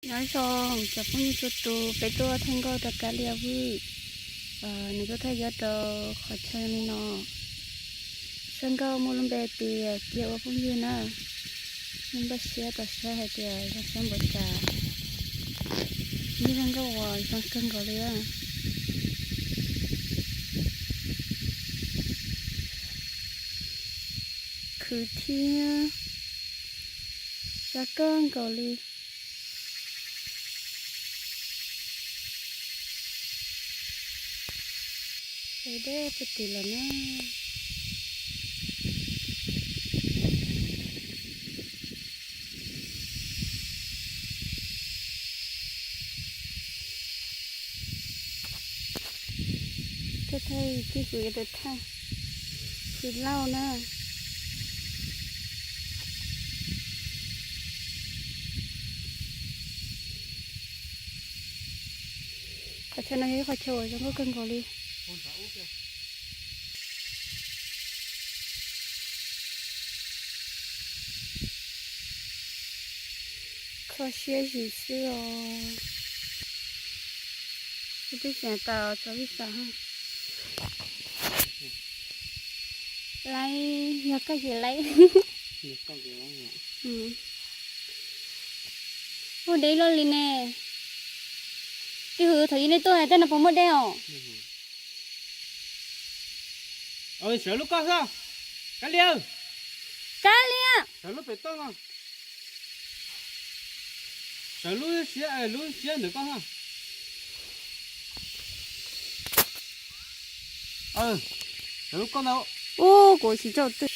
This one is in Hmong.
Nyob zoo cov phooj ywg txhua tus, peb tuaj thaij nkauj rau kab lias vwj. Nws tuaj thaij nyob rau qhov chaw li no. Sab nkauj muaj lub npe tias cia ua phooj ywg na. Npaj siab tau saib hais tias zoo siab npaum cas. Ib zaj nkauj uas zoo kawg nkaus li. Khwv thiab zoo kawg nkaus li. Deb puag tim lawm na. Tuaj thaij tib khwv, tus thaij khwv lauj na. Qhov chaw no yog ib qhov chaw uas zoo nkauj kawg nkaus li. Kho siab zim xwb os. Twb tseem tas txog vij xas. Laib, yog koj ces laib. Ua deb loj li ne. Twb hwv thaum ub nej tuaj hais tej no puas muaj dej os? Sawv lub koj xwb. Kab Lias, Kab Lias, sawv lub pem toj no. Sawv lub siab, lub siab ntawm koj xwb. Sawv lub koj ntawd. Ub, kuv tsis tau twg.